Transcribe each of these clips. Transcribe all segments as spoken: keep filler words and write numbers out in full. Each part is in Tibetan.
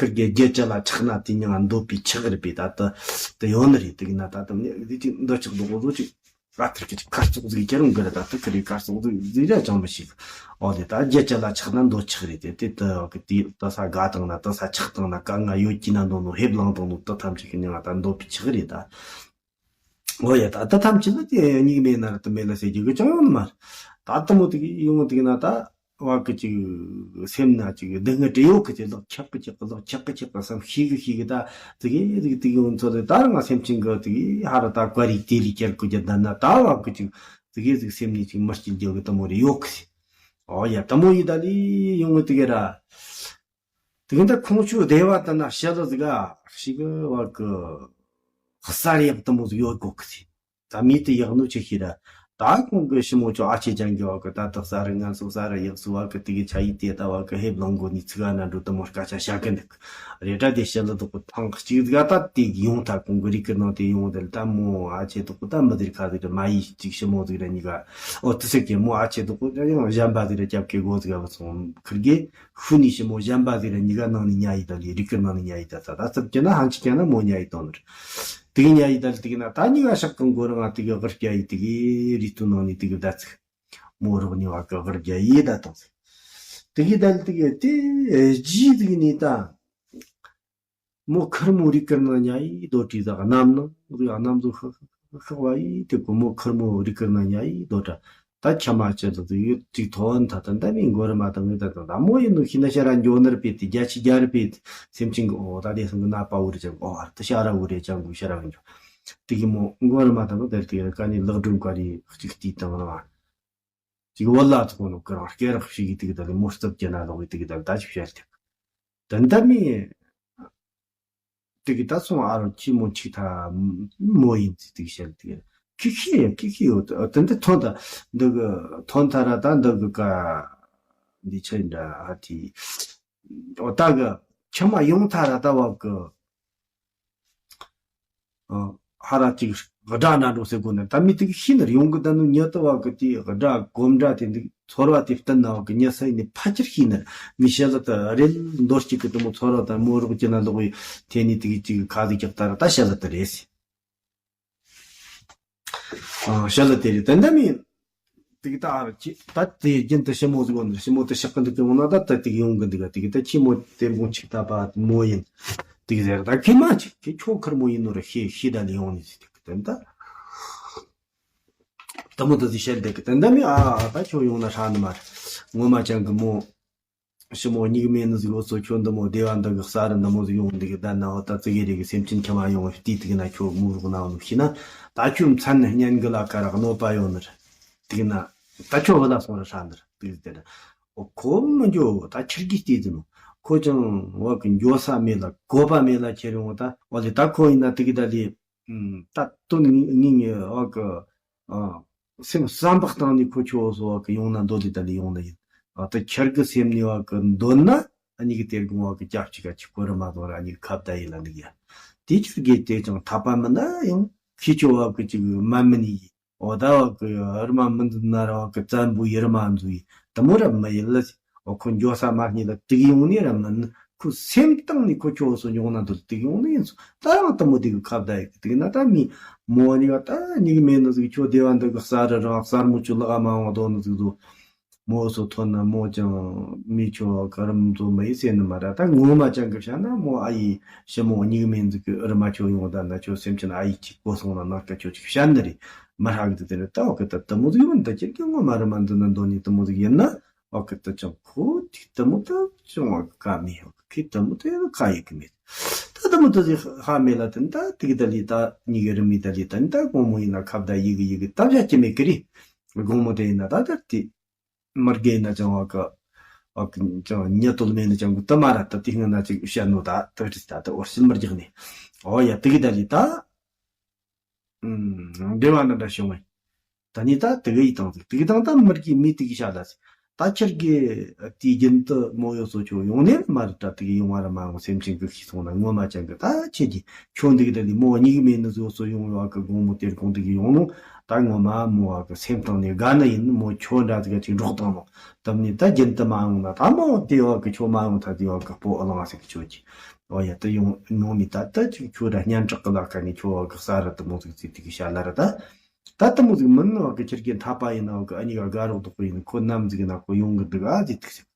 ཁིར་གི་རྒྱལ་ཅ་ལག་ཆག་ན་དེ་མྱིང་ང་འདོད་པའི་ཆག་རེད་པས། ད་ད་ད་ཡོད་ནི་རེད། དེ་གི་ན་ད་ད་ནི་དེ་ཅིག་འདོད་ཆག་འདོད་གོ་ཟོ་ཅིག་ཨ་ཐུར་གི་ཅིག་ཁ་བཙོག་ཟིག་ཁྱེར་འོང་གི་རེད། ད་ད་ཁིར་གི་ཁ་བཙོག་ཟིག་ཟིག་ར་ཅང་མི་ཤེས། ཨོ་དེ་ད་རྒྱལ་ཅ་ལག་ཆག་ན་འདོད་ཆག་རེད། དེ་དེ་ད་གི་དེ་ད་ས་དགའ་བཏང་ན་ད་ས་ཆག་བཏང་ན་དཀའ་ངལ་ཡོད་ཀྱི་ན་འདོད་ནོ་ཧེབ་ལང་བཏང་ནོ་ད་ཐམས་ཅད་གི་མྱིང་ང་ད་འདོད་པའི་ཆག་རེད་ད། འོ་ཡ་ད་ད་ཐམས་ཅད་ལ་དེ་སྙིགས་མའི་ནང་དུ་མེད་ལ་ཟེར་རྒྱུ་གི་ཅང་ཡོང་ནི་མ་རེད། ད་ལྟ་མོ་དེ་གི་ཡོང་དེ་གི་ན་ད་བ་གི་ཅིག་སེམས་ན་ཅིག་སྡུག་བསྔལ་བྲལ་ཡོད་གི་དེ་ལག་ཁྱག་གི་ཁྱག་གི་ལག་ཁྱག་གི་ཁྱག་གི་བསམ་ཤེས་གི་ཤེས་གི་ད་དེ་གི་དེ་གི་དེ་གི་ཡོང་ཚོ་དེ་ད་རང་སེམས་ཅན་གི་དེ་གི་ཧ་ར་ད་བཀའ་རིག་དེ་རིག་ཀྱར་གི་རྒྱ་ད་ན་ད་བ་གི་ཅིག་དེ་གི་དེ་སེམས་ནི་ཅིག་མི་སྐྱིད་རྒྱུ་གི་ད་མོ་རེ་ཡོད་གི་ཟེར། འོ་ཡ་ད་མོ་ཡི་ད་ལི་ཡོང་གི་དེ་གི་ར། དེ་གི་ད་ཁོང་ཆོས་སྡེ་བ་ད་ན་བཤད་ལ་ཟིག་ག་ཞིག་བ་གི་གསར་ཡག་དུ་མོ་ཟིག་ཡོད་གོ་གི་ཟེར། ད་མི་དེ་ཡག་ནོ་ཆེ་ཤི་ར། ད་ཁོང་གི་ཞི་མོ་ཆོ་ཨ་ཆེ་ཅང་གི་བ་གི་ད་དག་ས་རི་ང་སོ་ས་ར་ཡག་སུ་བ་གི་དེ་གི་ཆ་ཡི་དེ་ད་བ་གི་ཧེབ་ལང་གོ་ནི་ཚིག་ཨ་ན་འགྲོ་དུ་མོ་སྐད་ཆ་བཤད་གི་འདུག་རེ་ད་དེ་བཤད་ལ་དུ་གི་ཐང་གཅིག་ཟིག་ད་དེ་ཡོང་ཐ་ཁོང་གི་རིག་གི་ནང་དེ་ཡོང་དེ་ད་མོ་ཨ་ཆེ་དུ་གི་ད་མི་དེ་ར་ཁ་ཟིག་ར་མ་ཡི་གཅིག་ཞི་མོ་ཟིག་ར་གཉིས་ཀ་ཨོ་དེ་ཟིག་གི་མོ་ཨ་ཆེ་དུ་གི་ཡང་གཞན་པ་ཟིག་ར་རྒྱབ་གི་གོ་ཟིག་ག་བ་སོང་ཁིར་གི་ཤུ་ནི་ཞི་མོ་གཞན་པ་ཟིག་ར་གཉིས་ཀ་ནང་ནས་ཉ་ཡི་ད་ལི་རིག་གི་ནང་ནས་ཉ་ཡི་ད་ས་ད་ཚབ་ཀྱི་ན་ཧན་ཅི་ཀྱ་ན་མོ་ཉ་ཡི་དོ་ནར་དེ་གི་ཉ་ཡི་ད་ལི་དེ་གི་ན་ད་གཉིས་ཀ་ཤག་གང་གོ་ར་ང་དེ་གི་གར་ཀྱ་ཡི་དེ་གི་རི་ཏུ་ནང་ནས་དེ་གི་ད་ཚིག་མོ་རོག་ནི་བ་གི་གར་ཀྱ་ཡི་ད་དང་ཚིག་དེ་གི་ད་ལི་དེ་གི་དེ་ཇི་དེ་གི་ནི་ད། མོ་ཁིར་མོ་རིག་ཀིར་ན་ཉ་ཡི་དོ་དྲི་ཟ་གནམ་ནང་རི་གནམ་ཟུ་ཤག་ཤག་བ་ཡི་དེ་གོ་མོ་ཁིར་མོ་རིག་ཀིར་ན་ཉ་ཡི་དོ་དྲ། ད་ཁྱ་མ་ཅི་ཟ་དུ་ཡོད་ཅིག་ཐོན་ད་ད་འདམ་མི་མགོ་ར་མ་ད་ངུ་ད་ད་ད་མོ་ཡིན་ནོ་ཤི་ན་ཤ་ར་འགྱོ་ནར་པེ་དེ་རྒྱ་ཆི་རྒྱ་ར་པེ་དེ་སེམས་ཅན་གི་ཨོ་ད་དེ་སང་གི་ན་པ་འུ་རེ་ཅང་ཨོ་ཨར་ད་ཤ་ར་འུ་རེ་ཅང་གུ་ཤ་ར་འགྱོ་དེ་གི་མོ་མགོ་ར་མ་ད་ངུ་ད་དེ་ཀ་ནི་ལག་སྒྲོན་ཀ་རི་གཅིག་དེ་དང་ར། ཅིག་བོད་ལ་ཐོག་ནོ་ཀི་རང་སྐད་རག་ཞིག་གི་ཏིག་ཏ་ལི་མོ་སྟབས་ཀྱི་ན་ལོག་གི་ཏིག་ཏ་ལི་ད་ཅིག་བཤད་ཐེག་ཏན་ཏ་མི་ཏིག་ཏ་སོང་ཨ་རོ་ཁྱི་མོ་ཆིག་ཐ་མོ་ཡིན་ཙི་ཏིག་བཤད་ཏིག་ཁི་ཁི་ཡ་ཁི་ཁི་ཡོད་ཏན་ཏ་ཐོན་ད་འདི་གི་ཐོན་ཐ་ར་ད་འདི་གི་ཀ་འདི་ཆ་ཡིན་ད་ཨ་ཏི་འོ་ད་གི་ཁྱི་མ་ཡོང་ཐ་ར་ད་བ་གི་ཧ་ར་ཅིག་དགྲ་ན་འགྲོ་ཟེར་དགོས་ནི་ད་མི་དེ་གི་ཤི་ནར་ཡོང་གི་ད་ནུ་ཉེ་ཏི་བ་གི་དེ་དགྲ་གོམ་འདྲ་དེ་འདུག་ཚོར་བ་དེ་བསྟན་ན་བ་གི་ཉེ་ས་ནི་ཕ་ཅིར་ཤི་ནར་མི་ཤེས་ལ་ད་རེད་མདོ་གཅིག་གི་དུ་མོ་ཚོར་བ་ད་མོ་རོགས་ཀྱི་ན་ལོག་ཡི་དེ་ནི་དེ་གི་ཅིག་ཁ་དེ་རྒྱག་ད་ར་ད་ཤེས་ལ་ད་རེད་ཟེར། ཨ་ཤ་ལ་དེ་རེད་ད་འདྲ་མིན། དེ་གི་ད་ཨ་ར་ཅི་ད་དེ་རྒྱུན་དུ་ཞི་མོ་ཟིག་ཡོང་ནི་ཞི་མོ་དེ་ཤག་གི་འདུག་གི་འོང་ན་ད་ད་དེ་གི་ཡོང་གི་འདུག་ག་དེ་གི་ད་ཁྱི་མོ་དེ་མགོ་ཆིག་ད་པ་མོ་ཡིན། དེ་གི་ཟེར་ད་ཁྱི་མ་ཅིག་ཁྱི་ཁྱོ་ཁར་མོ་ཡིན་ནོ་ར་ཤེས་ཤེས་ད་ནི་ཡོང་ནི་ཟིག་དེ་གི་དེ་ད་ད་མོ་ད་ཟིག་ཤེས་འདུག་གི་དེ་འདྲ་མི་ཨ་ད་ཁྱོ་ཡོང་ན་ཧྲ་ནི་མ་རེད། ངོ་མ་ཅང་གི་མོ། ཞི་མོ་སྙིགས་མའི་ནི་ཟིག་འོ་ཚོ་ཁྱོད་འདི་མོ་སྡེ་བ་འདི་གི་གསར་འདི་མོ་ཟིག་ཡོང་འདི་གི་ད་ན་འོ་ད་ཙི་གེ་རེ་གི་སེམས་ཅན་ཁྱེད་མ་ཡོང་བའི་དུས་དེ་གི་ན་ཁྱོད་མུ་རུག་ན་འོ་ནུ་ཤི་ན་ད་ཁྱོད་མཚན་ནི་སྙན་གི་ལ་ཀ་ར་གནོད་པ་ཡོད་ནི་རེད། དེ་གི་ན་ད་ཁྱོད་བུ་ལ་སོང་ར་ཧྲ་ནི་རེད་དེ་གི་དེ་ན་འོ་ཁོ་མི་འགྱོ་ད་ཁྱེར་གི་ལྟས་ཟིན་ནོ་ཁོ་ཅང་འོ་གི་འགྱོ་ས་མེད་ལ་གོ་པ་མེད་ལ་ཁྱེར་ཡོང་ད་འོ་ལེ་ད་ཁོ་ཡིན་ན་དེ་གི་ད་ལེ། ད་དོན་ངེས་ངེས་བ་གི་སེམས་བསམ་པ་བཏང་ནས་ཁོ་ཆོ་སོ་བ་གི་ཡོང་ན་འདོད་དེ་ད་ནི་ཡོང་ན་ཡིན། ད་ཁྱེར་གི་སེམས་ནས་བ་གི་འདོད་ན་ཨ་ནི་གི་དེར་དགོངས་བ་གི་སྐྱབས་གཅིག་ག་གཅིག་གོ་རུ་མ་གཏོང་ར་ཨ་ནི་གི་ཁ་བརྡ་ཡིན་ལ་འདུག་ཡ། དེ་ཆོས་དགེ་དེ་ཀྱང་ཐག་པ་མིན་ན་ཡང་ཁྱི་ཆོ་བ་གི་ཅིག་མ་མིན་ཡིན། འོ་ད་བ་གི་རི་མ་མི་འདུག་ན་ར་བ་གི་བཙན་པོ་ཡི་རི་མ་འཛུ་ཡི་དུ་མོ་ར་མི་ཡིན་ལ། འོ་ཁོ་འགྱོ་ས་མ་རྙེད་ལ་དུག་ཡོང་ནི་ར་མིན། ཁོ་སེམས་གཏིང་ནས་ཁོ་ཁྱོ་སོ་ཡོང་ན་འདུག་དུག་ཡོང་ནི་ཡིན་སོ། ད་རང་དུ་མོ་དེ་གི་ཁ་བརྡ་ཡི་དུག་ན་ད་མི་མོ་ནི་བ་ད་སྙིགས་མེད་ནི་ཟིག་ཁྱོ་སྡེ་བ་འདི་གི་གསར་རི་རང་གསར་མོ་ཆུ་ལག་མ་འོང་དོ་ནི་ཟིག་དུ་མོ་སོ་ཐོན་ན་མོ་ཅང་མི་ཁྱོ་ག་རམ་ཚོ་མ་ཡི་ཟེར་ནི་མ་ར། ད་ངོ་མ་ཅང་གི་བཤད་ན་མོ་ཨ་ཡི་ཞི་མོ་སྙིགས་མེད་ཟིག་གི་རི་མ་ཁྱོ་ཡོང་ད་ན་ཁྱོ་སེམས་ཅན་ཨ་ཡི་ཅིག་གོ་སོང་ན་ན་སྐད་ཁྱོ་ཅིག་བཤད་ནི་རེད་མ་ཧྲ་གི་དུ་དེ་རེད། ད་འོ་གི་ད་དུ་མོ་ཟིག་ཡོང་ད་ཁྱེད་ཀྱི་ངོ་མ་རི་མ་འདི་ན་འདོ་ནི་དུ་མོ་ཟིག་ཡིན་ན། ཨོ་ཁི་ད་ཅང་ཁོ་ཏིག་ད་མོ་ད་ཅང་ཨོ་ཁ་མི་ཡོད་ཁི་ད་མོ་ད་ཡོད་ཁ་ཡོད་གི་མེད། ད་ད་མོ་ད་ཟི་ཧ་མེ་ལ་ད་ད་ཏིག་ད་ལི་ད་ཉི་གི་རི་མི་ད་ལི་ད་ད་དགོང་མོ་ཡིན་ན་ཁ་བརྡ་ཡི་གི་ཡི་གི་ད་བྱ་ཅི་མེད་གི་རི། དགོང་མོ་དེ་ཡིན་ན་ད་ད་ཏི་མར་གེ་ཡིན་ན་ཅང་ཨོ་ཁ་ཨོ་ཁི་ཅང་ཉེ་དོལ་མེད་ན་ཅང་གི་ད་མ་ར་ད་ཏི་ཧང་ན་ཅིག་བཤད་ནོ་ད་ད་ཏི་ད་ད་ཨོ་སིལ་མར་རྒྱག་ནི། ཨོ་ཡ་ཏིག་ད་ལི་ད། འབྲེལ་བ་འདྲ་འདྲ་བྱུང་བས། ད་ནི་ད་དེ་གི་ཡི་དང་དེ་གི་དང་ད་མི་རྒྱུ་མི་དེ་གི་ཤ་ལ་ཟེར། ད་ ད་ཁྱེད་ཀྱིས་དུས་རྒྱུན་དུ་མོ་ཡོད་སོ་ཁྱོད་ཡོང་ནས་མ་རེད། ད་དེ་གི་ཡོང་བ་ར་མ་ཡོང་སེམས་ཅན་གི་ཤི་སོང་ན་ངོ་མ་ཅན་གི་ད་ཁྱེད་ཀྱིས་ཁྱོད་འདི་གི་ད་ལི་མོ་གཉིས་གི་མེད་ནི་བཟོ་སོ་ཡོང་ཡོད་གི་དགོང་མོ་དེར་གོང་དེ་གི་ཡོང་ནོ། ད་ངོ་མ་མོ་བ་གི་སེམས་སྟེང་ནས་དགའ་ནི་ཡིན། མོ་ཁྱོད་འདྲ་ཟིག་ག་ཅིག་འགྲོགས་བཏང་ནོ། དམ་ནི་ད་རྒྱུན་དུ་མ་ཡོང་ན་ད་མོ་དེ་བ་གི་ཁྱོད་མ་ཡོང་ཐ་དེ་བ་གི་སྤོ་ཨ་ལང་ཟིག་ཁྱོད་ཀྱི། ཨོ་ཡ་ད་ཡོང་ནོ་ནི་ད་ད་ཅིག་ཁྱོད་ར་སྙན་གྲགས་གི་ལ་ཁ་ནས་ཁྱོད་བ་གི་ས་ར་དུ་མོ་ཟིག་ཚིག་དེ་གི་ཤ་ལ་ར་ད། ད་དུ་མོ་ཟིག་མིན་ནོ་གི་ཁྱེད་ཀྱི་འཐད་པ་ཡིན་ནོ་གི་ཨ་ནི་ག་དགའ་རོགས་དོག་པོ་ཡིན། ཁོ་ནམ་ཟིག་ན་ཁོ་ཡོང་གི་འདུག་ཨ་ཟིག་ཐུག་ཟིག་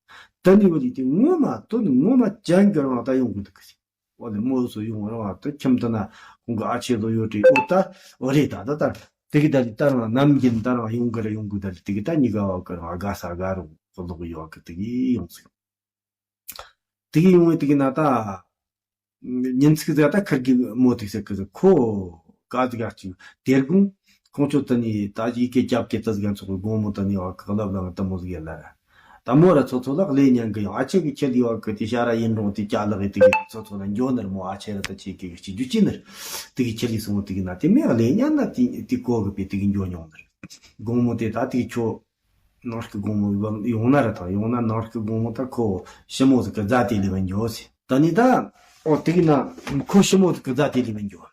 ད་ནི་བ་ལི་དེ་ངོ་མ་དོན་ངོ་མ་ཅན་གི་རང་ད་ཡོང་གི་འདུག་གི་ཟིག་ཨོ་ལེ་མོ་སོ་ཡོང་རང་བ་ད་ཁྱིམ་དུ་ན་ཁོང་གི་ཨ་ཆེ་ལོ་ཡོད་དྲི་ཨོ་ད་ཨོ་རེད་ད་ད་ད་དེ་གི་ད་ལི་ད་རང་ནམ་རྒྱུན་ད་རང་ཡོང་གི་ར་ཡོང་གི་ད་ལི་དེ་གི་ད་ཉི་ག་བ་གི་རང་དགའ་ས་དགའ་རོགས་ཁོ་ལོག་ཡོད་གི་དེ་གི་ཡོང་ཟིག་དེ་གི་ཡོང་བའི་དེ་གི་ན་ད། ཉིན་ཚིག་ཟེར་ད་ཁིར་གི་མོ་ཐིག་ཟེར་གི་ཟེར་ཁོ་ག་ཟིག་ག་ཅིག་དེར་གུང་ཁོང་ཚོ་དེ་ནི་ད་ཡི་གེ་རྒྱབ་ཀྱི་ད་ཟིག་ཚོགས་གི་དགོང་མོ་དེ་ནི་བ་གི་ལབ་ལ་ང་ད་མོ་ཟིག་ཡ་ལ་ར་ད་མོ་ར་ཚོ་ཚོ་ལག་ལེ་ཉན་གི་ཡོང་ཨ་ཆེ་གི་ཁྱེད་ལི་བ་གི་དེ་ཤ་ར་ཡིན་རུང་དེ་ཀྱ་ལག་གི་དེ་གི་ཚོ་ཚོ་ལ་འགྱོ་ནར་མོ་ཨ་ཆེ་ར་ད་ཆེ་གི་གི་ཅི་རྒྱུ་ཅི་ནར་དེ་གི་ཁྱེད་ལི་སོང་དེ་གི་ན་དེ་མེ་ལག་ལེ་ཉན་ན་དེ་དེ་གོ་གི་པའི་དེ་གི་འགྱོ་མྱོང་ནར་དགོང་མོ་དེ་ད་དེ་གི་ཁྱོ། ནང་སྐྱི་དགོང་མོ་ཡོང་ན་ར་ཐང་ཡོང་ན་ནང་སྐྱི་དགོང་མོ་ད་ཁོ་ཞི་མོ་ཟིག་གི་རྫ་དེ་ལས་བ་འགྱོ་ཟེར། ད་ནི་ད། ཨོ་དེ་གི་ན་ཁོ་ཞི་མོ་ཟིག་གི་རྫ་དེ་ལས་བ་འགྱོ།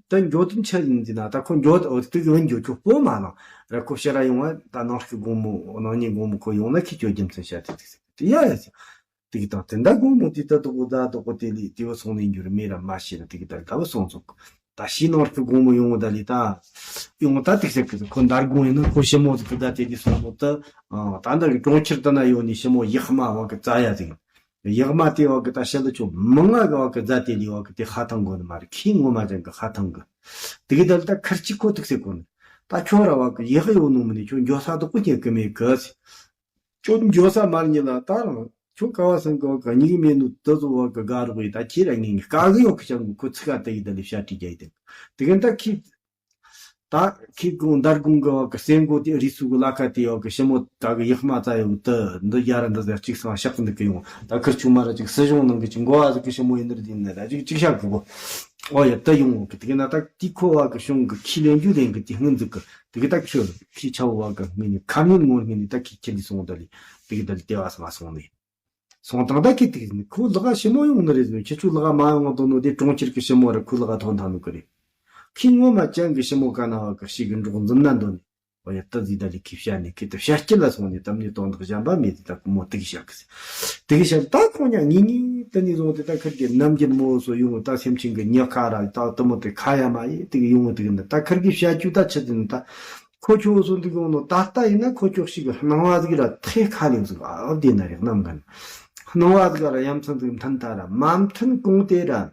ད་འགྱོ་དུས་ཆ་ཡིན་ཟེར་ན་ད་ཁོ་འགྱོ་ཨོ་དེ་གི་བ་འགྱོ་ཁྱོ་སྤོ་མ་ལང་ར་ཁོ་ཕྱི་ར་ཡོང་བ་ད་ནང་སྐྱི་དགོང་མོ་ནང་ཉིན་དགོང་མོ་ཁོ་ཡོང་ན་ཁྱི་ཁྱོ་རྒྱུ་མཚན་བཤད་དེ་ཟེར་དེ་ཡ་ཡ་ཟེར། དེ་གི་དང་དེ་འདྲ་དགོང་མོ་དེ་ལྟ་དོ་གོ་ད་དོ་གོ་དེ་ལི་དེ་བ་སོང་ནས་འགྱུར་མེད་ར་མ་ཤེས་ན་དེ་གི་ད་ལྟ་བ་སོང་ཚུགས། ད་ཤི་ནང་སྐྱི་དགོང་མོ་ཡོང་བ་ད་ལི་ད། ཡོང་ད་དེ་ཟེར་གི་ཁོ་འདར་དགོང་ཡིན་ན་ཁོ་ཞི་མོ་ཟིག་གི་ད་དེ་དེ་སོང་བོ་ད། ད་འདི་གི་གྲོང་ཁྱེར་ད་ན་ཡོད་ནི་ཞི་མོ་ཡག་མ་བ་གི་རྩ་ཡ་ཟིག་ཡག་མ་དེ་བ་གི་ད་ཤི་ལ་ཆོ་མི་ང་གི་བ་གི་རྫ་དེ་ལི་བ་གི་དེ་ཧ་ཐང་གོ་ནི་མ་རེད། ཁྱི་ངོ་མ་ཅན་གི་ཧ་ཐང་གི་དེ་གི་ད་ལི་ད་ཁར་ཅི་ཁོ་དེ་ཟེར་གོ་ནི། ད་ཁྱོད་ར་བ་གི་ཡག་ཡོད་ནོ་མི་ནི་ཁྱོད་འགྱོ་ས་དོ་གོ་ཉན་གི་མེད་གི་ཟེར། ཁྱོད་འགྱོ་ས་མར་ཉིད་ལ་ད་རང་ཁྱོད་ག་བ་སང་ག་བ་ག་ཉིག་མེད་ནུ་དུ་ཚོ་བ་ག་དགའ་རོགས་ཡི་ད་ཁྱེད་ར་ངེས་ངེས་དཀའ་གི་ཡོད་གི་ཅང་གི་ཁོ་ཚིག་ག་དེ་ཡི་ད་ལི་བཤད་དྲི་རྒྱ་ཡི་དེ་དེ་གན་ད་ཁྱེད་ད་ཁྱེད་གོང་འདར་གོང་གི་བ་གི་སེང་གོ་དེ་རི་སུ་གི་ལ་ཁ་དེ་ཡོད་གི་ཞི་མོ་ད་གི་ཡག་མ་ཙ་ཡོད་གི་དུ་འདི་ཡ་ར་འདི་ཟེར་གཅིག་སང་ཤག་འདི་གི་ཡོང་ད་ཁིར་ཆུང་མ་ར་ཅིག་སྲིད་གཞུང་ནང་གི་ཅིག་འགོ་བ་ཟིག་གི་ཞི་མོ་ཡིན་ནི་ར་དེ་ཡིན་ནི་ར་ཅིག་ཅིག་ཤག་གི་གོ་ཨོ་ཡ་ད་ཡོང་གི་དེ་གན་ད་དེ་ཁོ་བ་གི་གཞུང་གི་ཁས་ལེན་རྒྱུ་ལེན་གི་དེ་སྔོན་ཟིག་གི་དེ་གི་ད་ཁྱོད་ཁྱི་ཆ་བོ་བ་གི་ངོས་ནས་ཁ་མིན་ངོ་ངོས་ནས་ད་ཁྱི་ཁྱི་ལི་སོང་ད་ལི་དེ་གི་ད་ལི་ལྟེ་བ་སོང་ང་སོང་ནས་སོང་དང་ད་ཁྱི་དེ་གི་ནི་ཁོ་ལག་ཤི་མོ་ཡོང་ནི་རེད་ཟེར་ཁྱི་ཆུ་ལག་མ་ཡོང་ང་དོ་ནོ་དེ་གྲོང་ཁྱེར་གི་ཤི་མོ་ར་ཁོ་ལག་ཐོན་ཐང་ནོ་གི་རེད། ཁྱི་ངོ་མ་ཅན་གི་ཤི་མོ་ག་ན་བ་གི་ཤི་གི་འགྲོགས་འཛིན་ན་འདོད་ནི་ཨོ་ཡ་ད་ཟི་ད་ལི་ཁྱི་བཤད་ནི་ཁྱི་ད་བཤད་སྐྱི་ལ་སོང་ནི་དམ་ནི་དོན་དག་གཞན་པ་མེད་དེ་ད་ཁོ་མོ་དེ་གི་བཤད་གི་ཟེར་དེ་གི་བཤད་ད་ཁོ་ཉ་ངི་ངི་ད་ནི་བཟུང་དེ་ད་ཁར་གི་ནམ་རྒྱུན་མོ་སོ་ཡོང་ད་སེམས་ཅན་གི་ཉག་ཁ་ར་ད་དུ་མོ་དེ་ཁ་ཡ་མ་ཡི་དེ་གི་ཡོང་དེ་གི་ནི་ད་ཁར་གི་བཤད་རྒྱུ་ད་ཆི་དེ་ནི་ད། ཁོ་ཁྱོད་སོ་འདི་གོང་ནོ་ད་ལྟ་ཡིན་ན་ཁོ་ཁྱོད་ཞིག་གི་སྣང་བ་ཟིག་ར་ཐེ་ཁ་ལེ་ཟིག་ཨ་བདེ་ན་རེག་ནམ་གན། སྣང་བ་ཟིག་ར་ཡ་མཚན་ཟིག་མཐུན་ཐ་ར་མ་མཐུན་གོང་དེ་ར་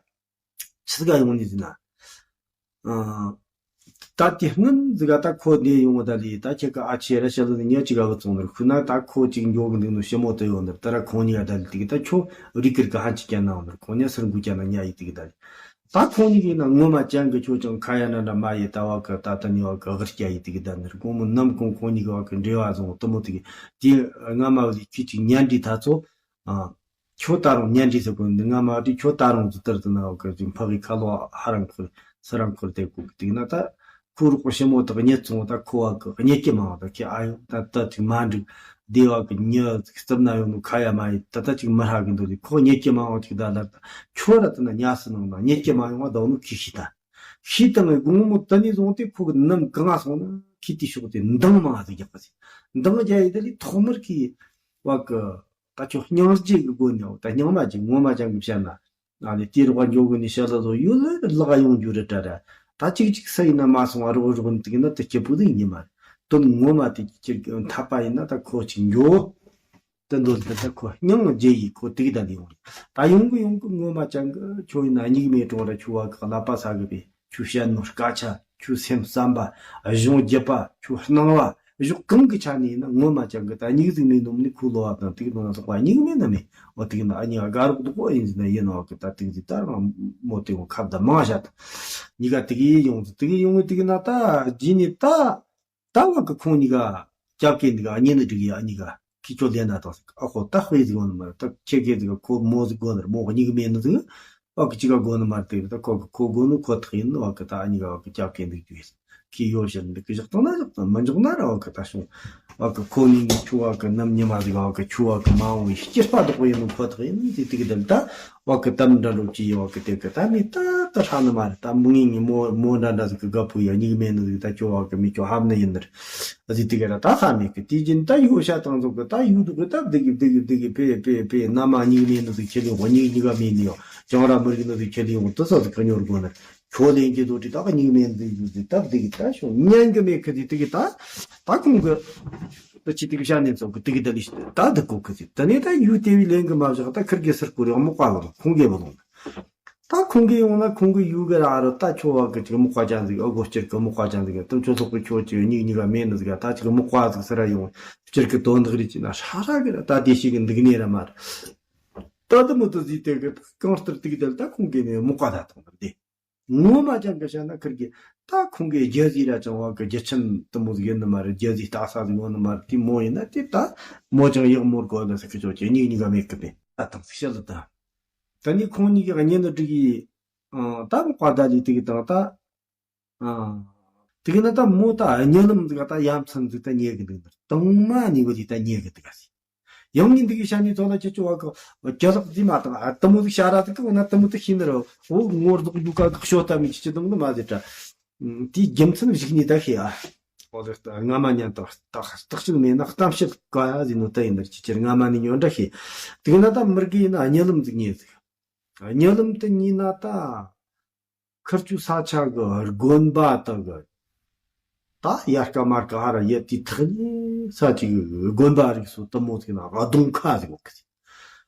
ཆི་ཟིག་ཡོང་ནི་ཟིན་ན། ད་དེ་སྔོན་ཟིག་ད་ཁོ་འདི་ཡོང་བ་ད་ལི་ད་ཁྱེད་ཀ་ཨ་ཆེ་ར་ཤ་ལུ་ནི་ཉ་ཅིག་ག་བུ་ཚོང་ནར་ཁུ་ན་ད་ཁོ་ཅིག་འགྱོ་གི་འདུག་ནོ་ཞི་མོ་དེ་ཡོང་ནར་ད་ར་ཁོང་ཉིག་ད་ལི་དེ་གི་ད་ཁྱོ་རི་ཀིར་ག་ཧ་ཅིག་ཀྱང་ན་ཡོང་ནར་ཁོང་ཉ་སར་འགུ་ཀྱང་ན་ཉ་ཡི་དེ་གི་ད་ལི། ད་ཁོང་གཉིས་ཀྱིས་ན་ངོ་མ་ཅན་གྱི་ཁྱོད་ཀྱང་ཁ་ཡ་ན་འདྲ་མ་ཡི་ད་བ་གི་ད་ད་ནི་བ་གི་དབུར་སྐྱ་ཡི་དེ་གི་ད་ནི་དགོང་མོ་ནམ་གུང་ཁོང་གཉིས་ཀྱི་བ་གི་འབྲེལ་བ་བཟུང་དུ་མོ་དེ་གི་དེ་སྔ་མ་བ་ལི་ཁྱི་ཅིག་ཉན་འདྲི་ད་ཚོ། ཨ། ཁྱོད་ད་རུང་ཉན་འདྲི་ཟེར་གོ་འདི་སྔ་མ་བ་དེ་ཁྱོད་ད་རུང་ཟི་ལྟར་དུ་ན་བ་གི་དེ་ཕ་གི་ཁ་ལོ་ཧ་རང་ཁུར་ས་རང་ཁུར་དེ་གོ་གི་དེ་གི་ན་ད་ཁོ་རུ་ཁོ་ཞི་མོ་དག་ཉེ་ཚོང་ད་ཁོ་བ་གི་ཉེ་སྐྱེ་མ་བ་ད་ཁྱི་ཨ་ཡོ་ད་ད་ཅིག་མ་འགྲིག་དེ་བ་གི་ཉི་རྩིབ་ན་ཡོང་ནོ་ཁ་ཡ་མ་ཡི་ད་ལྟ་ཅིག་མི་ཧྲ་གི་འདུག་ལི་ཁོ་ཉེ་སྐྱེ་མ་འོང་ཅིག་ད་ལར་ད་ཁྱོད་ར་ད་ན་ཉ་སི་ནང་ན་ཉེ་སྐྱེ་མ་ཡོང་བ་ད་ནོ་ཁི་ཤི་ད་ཤི་ད་ངའི་དགོང་མོ་ད་ནི་བཟུང་སྟེ་ཁོ་གི་ནམ་གང་ང་སོང་ན་ཁི་དེ་ཤོག་དེ་འདང་མ་ཟིག་རྒྱག་པ་ཟིག་འདང་རྒྱ་ཡི་ད་ལི་ཐོག་མར་གི་བ་གི་ད་ཁྱོད་སྙིང་རྗེ་གི་སྒོ་ནས་ད་སྙིང་མ་ཅིག་ངོ་མ་ཅང་གི་བཤད་ན། ཨ་ནི་དེ་རོགས་འཇོག་གི་ནི་ཤ་ལ་ལོ་ཡུལ་ལ་ལག་ཡོང་རྒྱུ་རེད་དྲ་ར། ད་ཅིག་ཅིག་ས་ཡིན་ན་མ་སོང་བ་རོགས་རོགས་ནི་དེ་ན་དེ་སྐྱིད་པོ་དེ་ཡིན་མ་རེད། དོན་ངོ་མ་དེ་ཁྱེད་འཐད་པ་ཡིན་ན་ད་ཁོ་ཅིག་འགྱོ། དེ་འདོད་ལ་ད་ཁོ་སྙིང་རྗེ་ཡིས་ཁོ་དེ་གི་ད་ལི་ཡོང་རེད། ད་ཡོང་གི་ཡོང་གི་ངོ་མ་ཅང་གི་ཁྱོད་ཡིན་ན་སྙིགས་མའི་གྲོང་ར་ཆུ་བ་གི་ཀླད་པ་ས་གི་པས། ཁྱོད་བཤད་ནོ་སྐད་ཆ། ཁྱོད་སེམས་བསམ་པ། གཞུང་བརྒྱུད་པ། ཁྱོད་སྣང་བ། གཞུང་གང་གི་ཆ་ནས་ཡིན་ན་ངོ་མ་ཅང་གི་ད་སྙིགས་ཟིག་མིན་ནོ་ནི་ཁོ་ལོ་བ་དང་དེ་གི་ནང་ལ་ལྷག་པ་སྙིགས་མིན་ན་མེད། འོ་དེ་གི་ན་ཨ་ཉི་དགའ་རོགས་དུ་གོ་ཡིན་ཟིན་ན་ཡིན་ནོ་གི་ད་དེ་གི་ད་རང་མོ་དེ་གོ་ཁབ་ད་མང་བཞག་ད་ཉི་ག་དེ་གི་ཡོང་ཟིན་དེ་གི་ཡོང་གི་དེ་གི་ན་ད་རྗེས་ནས་ད། ད་བ་གི་ཁོང་གཉིས་ཀ་སྐྱབས་མཁན་འདི་ག་གཉེན་ནི་འགྲིག་ཡ་གཉིས་ཀ་ཁི་ཆོ་ལེན་ན་དང་ཟིག་ཨ་ཁོ་ད་དཔེ་ཟིག་ཡོང་ནི་མ་རེད། ད་ཁྱེད་ཀྱི་ཟིག་ཁོ་མོ་ཟིག་དགོ་ནི་རེད། མོ་གཉིས་ཀ་མེད་ནི་ཟིག་བ་གི་གཅིག་ག་དགོ་ནི་མ་རེད། དེ་ད་ཁོ་གི་ཁོ་དགོ་ནི་ཁོ་ཐག་ཡིན་ནི་བ་གི་ད་གཉིས་ཀ་བ་གི་སྐྱབས་མཁན་འདི་རྒྱུ་ཡིན། གི་ཡོད་བཤད་འདུག་གི། བཞག་བཏང་ན་བཞག་བཏང་། མི་འཇོག་ན་ར་བ་གི་ད་བྱུང་། བ་གི་ཁོ་ངེད་ཀྱི་ཆུ་བ་གི་ནམ་ཉི་མ་ཟིག་བ་གི་ཆུ་བ་གི་མ་འོངས་པའི་སྐྱེས་པ་དག་པོ་ཡིན་ནོ་ཁོ་ཐག་ཡིན་ཟིག་དེ་གི་དེ་ད་བ་གི་དམ་འདྲ་འགྲོ་ཅི་ཡོད་གི་དེ་གི་ད་མི་ད་ད་ཧྲ་ནི་མ་རེད། ད་མི་ངེད་ངི་མོ་མོ་འདྲ་འདྲ་ཟིག་གི་དགའ་པོ་ཡ་མྱིག་མེད་ནི་ཟིག་ད་ཆུ་བ་གི་མི་ཆུ་ཧབ་ནི་ཡིན་ནི་རེད་ཟིག་དེ་གི་ར། ད་ཧ་མེད་གི། དེ་བཞིན་ད་ཡོ་བྱ་དང་ཚོ་གི་ད་ཡོ་དུ་གི་ད་བདེ་གི་བདེ་གི་བདེ་གི་པེ་པེ་པེ། ན་མ་མྱིག་མེད་ནི་ཟིག་ཁྱེར་ཡོང་གི། མྱིག་མྱིག་ག་མེད་ནི་ཡོ་ཅང་ར་མི་རིག་ནི་ཟིག་ཁྱེར་ཡོང་གི། དུ་ས་ཟིག་གི་ཉོར་དགོ་ནི། ཁྱོད་ལེན་གྱི་འདུག་དྲི་དག་སྙིང་མེད་འདི་ཡོད་ཟིག་སྟབས་འདི་གི་ད་བྱུང་ཉན་གི་མེད་གི་ཟིག་དེ་གི་ད། ད་ཁོང་གི་ད་ཅི་དེ་གི་ཤ་ནས་ཚོགས་གི་དེ་གི་ད་ལི་ད་འདི་གོ་གི་ཟིག་ད་ནི་ད་ཡུལ་དེ་བའི་ལེན་གི་མ་བཞག་ད་ཁིར་གི་སིར་ཀུ་རེ་མོ་ཀ་ལ་ཁོང་གི་བུ་ལོང་། ད་ཁོང་གི་ཡོང་ན་ཁོང་གི་ཡུལ་གི་ར་རུ་ད་ཁྱོད་བ་གི་ཅིག་མོ་ཀ་ཅན་ཟིག་ཨོ་གོ་སྤྱིར་གི་མོ་ཀ་ཅན་ཟིག་ད་ཁྱོད་ཚོགས་གི་ཁྱོད་ཅིག་མྱིག་མྱིག་ག་མེད་ནི་ཟིག་ད་ཅིག་མོ་ཀ་ཟིག་སི་ར་ཡོང་སྤྱིར་གི་དོན་དག་རེ་ཅི་ན་ཧྲ་ཧྲ་གི་ར་ད་དེ་ཞིག་གི་འདུག་ནི་ར་མ་རེད། ད་དུ་མོ་དུ་ཟིག་དེ་གི་གང་ལྟར་དེ་གི་དེ་ད་ཁོང་གི་ནི་མོ་ཀ་ད་ཐོང་ད་དེ། ངོ་མ་ཅང་གི་བཤད་ན་ཁིར་གི་ད་ཁོང་གི་རྒྱལ་སྲིད་ར་ཅང་བ་གི་རྒྱལ་ཆེན་དུ་མོ་ཟིག་ཡོད་ནི་མ་རེད། རྒྱལ་སྲིད་ལྟ་ས་ཟིག་ཡོད་ནི་མ་རེད། དེ་མོ་ཡིན་ན་དེ་ད་མོ་ཅང་ཡག་མོར་གོ་ལ་ས་ཁི་ཆོ་ཅེ་ཉིག་ཉིག་ག་མེད་གི་པས་ད་དང་ཤི་ལ་ད། ད་ནི་ཁོང་གཉིས་ཀྱི་གཉེན་དུ་འགྲིག་གི་ད་མོ་ཀ་ད་ལི་དེ་གི་དང་ད། ཨ། དེ་གི་ན་ད་མོ་ད་གཉིད་ལམ་ཟིག་ད་ཡ་མཚན་ཟིག་ད་རྙེད་གི་འདུག་ན་དང་མ་ནི་བ་ལི་ད་རྙེད་གི་འདུག་ག་སི། ཡང་ནི་འདི་གི་ཤ་ནི་ཚོ་ལ་ཅི་ཅི་བ་གི་རྒྱ་ལག་ཟི་མ་དང་ཨ་དུ་མོ་ཟིག་ཤ་ར་ཟིག་གི་འོ་ན་དུ་མོ་ཟིག་ཤི་ནི་ར་འོ་ངོར་ཟོག་རྒྱུ་ག་གི་ཤོ་ད་མི་ཅི་ཅི་དང་ནི་མ་ཟི་ད། དེའི་རྒྱུ་མཚན་གཞིག་ནི་ད་ཤི་ཨ། འོ་ལེ་ད་སྔ་མ་ཉན་ད་ད་ད་ཅི་མེད་ན་གཏམ་བཤད་ག་ཡ་ཟི་ནོ་ད་ཡིན་ན་ཅི་ཅི་སྔ་མ་ནི་ཉོན་འདྲ་ཤི། དེ་གི་ན་ད་མི་རྒི་ཡིན་ན་གཉིད་ལམ་ཟིག་རྙེད་ཟིག་གཉིད་ལམ་དུ་རྙེད་ན་ད། ཁིར་ཆུ་ས་ཆ་གི་དགོན་པ་དག་གི་ད་ཡར་ཀ་མར་ཀ་ཧ་ར་ཡེ་དེ་ཐག་ནི་ས་ཅིག་དགོན་པ་རིགས་སུ་དུ་མོ་ཟིག་ན་གདོང་ཁ་ཟིག་གོ་གི་ཟིག་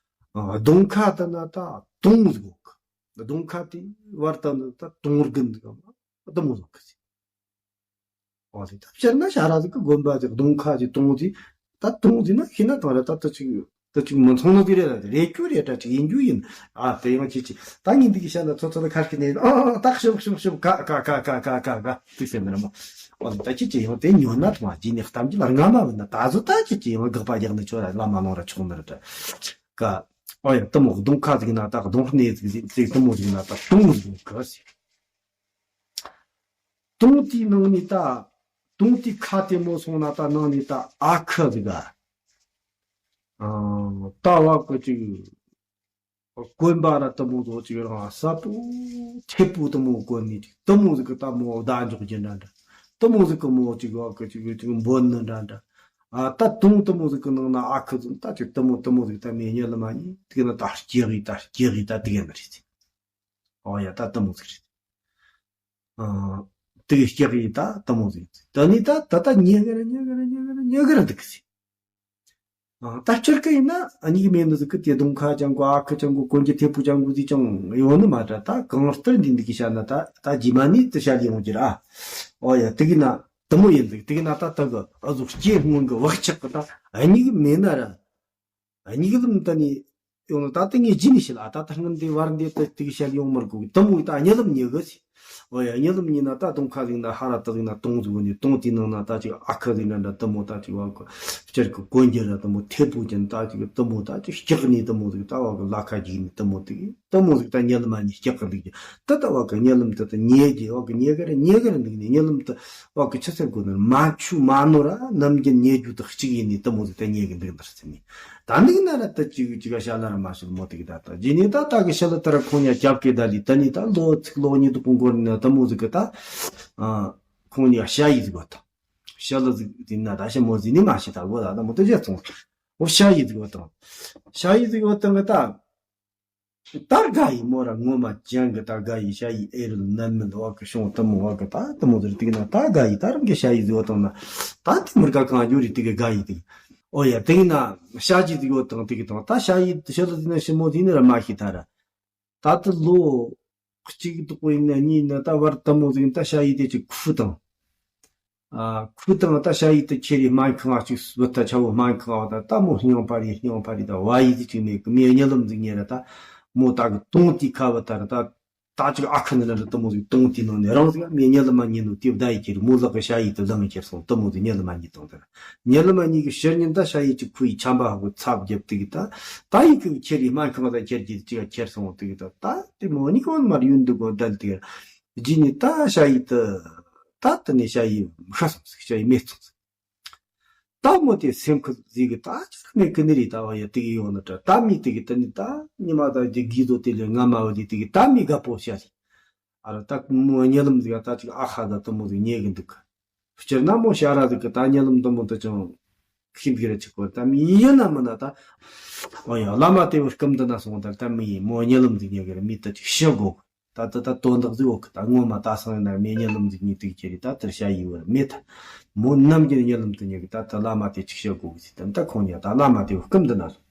གདོང་ཁ་དུ་ན་ད་དུང་ཟིག་གོ་གི། གདོང་ཁ་དེ་བར་དུ་ན་ད་དུང་རྒན་ཟིག་དུ་མོ་ཟིག་གི་ཟིག་ཨོ་དེ་ད་བཤད་ན་ཤ་ར་ཟིག་གི་དགོན་པ་ཟིག་གདོང་ཁ་ཟིག་དུང་ཟིག་ད་དུང་ཟིག་ན་ཤི་ན་དང་ར་ད་ད་ཅིག་ད་ཅིག་མི་མཚུངས་ནི་དེ་རེད་ལ་རེད་རྒྱུ་རེད་ད་ཅིག་ཡིན་རྒྱུ་ཡིན། ཨ་དེ་ཡང་ཅི་ཅི་ད་ངས་འདི་གི་བཤད་ན་ཚོ་ཚོ་ལ་ཁ་ཤི་ནས་ཨ་ད་ཤོབ་ཤོབ་ཤོབ་ག་ག་ག་ག་ག་ག་ག་དེ་ཟེར་ནི་ར་མ། ཨོ་ད་ཅི་ཅི་ཡང་དེ་ཉོ་ན་ཐོང་ཨ་ཅི་ནས་གཏམ་ཅི་ལ་རྔ་མ་བུད་ན་ད་གཟོད་ད་ཅི་ཅི་ཡང་དགག་པ་རྒྱག་ནི་ཆོ་ར་ལ་མ་ལོང་ར་ཆོག་ནི་ར་ད་ག་ཨོ་ཡ་དུ་མོ་གདོང་ཁ་ཟིག་ན་ད་གདོང་སྣེ་ཟིག་ཟིག་ཟིག་དུ་མོ་ཟིག་ན་ད་དུང་ཟིག་གི་ཟིག་དུང་དེའི་ནང་ནས་ད། དུང་དེའི་ཁ་དེ་མོ་སོང་ན་ད་ནང་ནས་ད་ཨ་ཁུ་ཟིག་ག་ཨང་། ད་བ་གི་ཅིག་གོན་པ་ར་དུ་མོ་ཟོ་ཅིག་རང་ཟབ་པོ་ཐེབ་པོ་དུ་མོ་གོན་ནས་ཅིག་དུ་མོ་ཟིག་གི་ད་མོ་བརྡ་འཇོག་རྒྱུ་འདྲ་འདྲ། དུ་མོ་ཟིག་གི་མོ་ཅིག་བ་གི་ཅིག་ཅིག་འབོད་ནི་འདྲ་འདྲ། ཨ་ད་དུང་དུ་མོ་ཟིག་གི་ནང་ན་ཨ་ཁུ་ཟིག་ད་ཅིག་དུ་མོ་དུ་མོ་ཟིག་ད་མི་གཉིད་ལམ་མ་གཉིད་དུ་གི་ན་ད་སྐྱེ་གི་ད་སྐྱེ་གི་ད་དུ་གི་ན་རེད་ཟིག་ཨོ་ཡ་ད་དུ་མོ་ཟིག་རེད། ཨ། དེ་གི་སྐྱེ་གི་ཡིན་ད་དུ་མོ་ཟིག་ད་ནི་ད་ད་ད་ཉེ་གི་ར་ཉེ་གི་ར་ཉེ་གི་ར་ཉེ་གི་ར་འདུག་གི་ཟིག་ཨ། ད་སྤྱིར་གི་ཡིན་ན་ཨ་ཉིག་མེད་ནི་ཟིག་གི་དེ་གདོང་ཁ་ཅང་གོ་ཨ་ཁུ་ཅང་གོ་གོན་གྱི་ཐེབས་པོ་ཅང་གོ་ཟིག་ཅང་ཡོང་ནི་མ་འདྲ། ད་གང་ལྟར་འདི་འདི་གི་བཤད་ན་ད་ད་རྗེས་མ་ནི་དུ་བཤད་ཡོང་གི་ར། ཨོ་ཡ་དེ་གི་ན་དུ་མོ་ཡིན་ཟིག་དེ་གི་ན་ད་ད་གི་ཨ་ཟུག་སྐྱེ་སྔོན་གི་བག་ཆགས་གི་ད་ཨ་ཉིག་མེད་ན་ར། གཉིད་ལམ་དུ་ནི་ཡོང་ན་ད་ལྟ་ངས་རྗེས་ནས་བཤད་ཨ། ད་ལྟ་སྔོན་འདི་བར་འདི་ལྟ་དེ་གི་བཤད་ཡོང་མི་དགོས་གི་དུ་མོ་ད་གཉིད་ལམ་ཉལ་གི་ཟེར། ཨོ་ཡ་གཉིད་ལམ་ཉལ་ན་ད་གདོང་ཁ་ཟིག་ན་ཧ་ར་ད་ཟིག་ན་དུང་ཟིག་ནི་དུང་དེའི་ནང་ན་ད་ཅིག་ཨ་ཁུ་ཟིག་ན་འདྲ་དུ་མོ་ད་ཅིག་བ་གི་སྤྱིར་གི་གོན་རྒྱུ་ར་དུ་མོ་ཐེབས་པོ་ཅན་ད་ཅིག་དུ་མོ་ད་ཅིག་སྐྱག་ནི་དུ་མོ་ཟིག་ད་བ་གི་ལ་ཁ་རྒྱུག་ནི་དུ་མོ་དེ་གི་དུ་མོ་ཟིག་ད་གཉིད་ལམ་ཉལ་སྐྱག་གི་འདུག་གི་ད་ད་བ་གི་གཉིད་ལམ་དུ་ད་ཉལ་གི་བ་གི་ཉལ་གི་ར་ཉལ་གི་ར་འདུག་ནི་གཉིད་ལམ་དུ་བ་གི་ཆི་ཟེར་དགོས་ན་མ་ཆུ་མ་ནོར་ར་ནམ་རྒྱུན་ཉལ་རྒྱུ་དག་གཅིག་ཡིན་ནི་དུ་མོ་ཟིག་ད་ཉལ་གི་འདུག་ནི་ར་ཟེར་ནི། ད་ནི་ན་ར་ད་ཅིག་ཅིག་ག་ཤ་ལ་ར་མ་ཤི་མོ་དེ་གི་ད་ད་རྗེས་ནི་ད་ད་གི་ཤ་ལ་ད་ར་ཁོང་ཉ་རྒྱབ་ཀྱི་ད་ལི་ད་ནི་ད་ལོ་ཚིག་ལོ་གཉིས་དུ་གོང་གོར་ནི་ན་དུ་མོ་ཟིག་གི་ད་ཨ་ཁོང་ཉ་ཤ་ཡི་ཟིག་བ་ད་ཤ་ལ་ཟིག་དེ་ན་ད་ཤ་མོ་ཟིག་ནི་མ་ཤི་ད་གོ་ད་ད་མོ་ད་རྗེས་སོང་། འོ་ཤ་ཡི་ཟིག་བ་ད་ཤ་ཡི་ཟིག་བ་ད་གི་ད། ད་དགའ་ཡི་མོ་ར་ངོ་མ་ཅང་གི་ད་དགའ་ཡི་ཤ་ཡི་ཨེ་རུ་ནན་མི་འདུག་བ་གི་ཤོང་དུ་མོ་བ་གི་ད་དུ་མོ་དུ་རི་དིག་ན་ད་དགའ་ཡི་ད་རང་གི་ཤ་ཡི་ཟི་བ་དང་ན་ད་དེ་མུར་ག་གང་ཡོད་རི་དིག་གི་དགའ་ཡི་དིག་ཨོ་ཡ་དིག་ན་ཤ་ཇི་དིག་བ་དང་དིག་དང་ད་ཤ་ཡི་ཤ་ལ་དི་ན་ཤི་མོ་དི་ནི་ར་མ་ཤི་ད་ར་ད་དུ་ལོ་གཅིག་དུ་ཀོ་ཡིན་ན་གཉིས་ན་ད་བར་དུ་མོ་དིག་ད་ཤ་ཡི་དེ་ཅི་ཁུ་དང་། ཨ། ཁུ་དང་ད་ཤ་ཡི་དུ་ཁྱེར་ཡི་སྨན་ཁང་ང་ཅིག་བུ་ད་ཆ་བོ་སྨན་ཁང་ང་ད་ད་མོ་སྙིང་པར་ཡི་སྙིང་པར་ཡི་ད་བ་ཡི་དུ་ཅིག་མེད་གི་མི་གཉིད་ལམ་ཟིག་ཉལ་ར་ད་མོ་ད་གི་དུང་དེ་ཁ་བུ་ད་ར་ད་ད་ཅིག་ཨ་ཁུ་ནི་ལ་ར་དུ་མོ་ཟིག་དུང་དེ་ནང་ནས་རང་ཟིག་མི་གཉིད་ལམ་མ་ཉལ་ནོ་དེ་བདའ་ཡི་ཁྱེར་མོ་ལག་གི་ཤ་ཡི་དུ་ལང་ཁྱེར་སོང་དུ་མོ་ཟིག་གཉིད་ལམ་མ་ཉལ་དང་ད་ར་གཉིད་ལམ་མ་ཉལ་གི་ཕྱི་ཉིན་ད་ཤ་ཡི་ཅིག་ཁུ་ཡི་ཆམ་པ་ཧ་གོ་ཚབ་རྒྱབ་དུ་གི་ད་ད་ཡི་གི་ཁྱེར་ཡི་སྨན་ཁང་ང་ད་ཁྱེར་གི་ཅིག་ཁྱེར་སོང་དུ་གི་ད་ད་དེ་མོ་གཉིད་གོ་མར་ཡུན་དུ་གོ་བདལ་དུ་གི་རྗེས་ནི་ད་ཤ་ཡི་དུ། ད་དེ་ནས་ཞ་ཡི་ཤི་སོང་ཟིག་ཞ་ཡི་མེད་སོང་ཟིག་ད་མོ་དེ་སེམས་ཁུར་ཟིག་གི་ད་ཅིག་མེད་གི་ནི་རེད། ད་བ་ཡ་དེ་གི་ཡོང་ན་དྲ་ད་མི་དེ་གི་དེ་ནི་ད་ཉི་མ་ད་དེ་གི་དོ་དེ་ལས་ང་མ་བ་དེ་དེ་གི་ད་མི་དགའ་པོ་བྱ་ཟིག་ཨ་ར་ད་མོ་གཉིད་ལམ་ཟིག་ད་ཅིག་ཨ་ཁ་ད་དུ་མོ་ཟིག་ཉལ་གི་འདུག་སྤྱིར་ན་མོ་ཤ་ར་ཟིག་གི་ད་གཉིད་ལམ་དུ་མོ་དུ་ཅང་ཤིན་གི་ར་ཅིག་གོ་ད་མི་ཡིན་ན་མིན་ན་ད། ཨོ་ཡ་བླ་མ་དེ་བོ་སྐུམ་དུ་ན་སོང་ད་ད་མི་ཡིན་མོ་གཉིད་ལམ་ཟིག་ཉལ་གི་ར་མི་ད་ཅིག་ཤི་དགོ་གི་ད་ད་ད་དོན་དག་ཟིག་འོ་གི་ད་ངོ་མ་ད་སང་ཡིན་ན་མི་གཉིད་ལམ་ཟིག་ཉལ་དུ་ཁྱེར་རི་ད་དེར་ཤ་ཡི་བར་མེད་ད། མོ་ནམ་རྒྱུན་གཉིད་ལམ་དུ་ཉལ་གི་ད་ད་བླ་མ་དེ་ཅིག་ཤི་དགོ་གི་ཟིག་ད་ད་ཁོང་གཉིས་ད་བླ་མ་དེ་བོ་སྐུམ་དུ་ན་སོང་།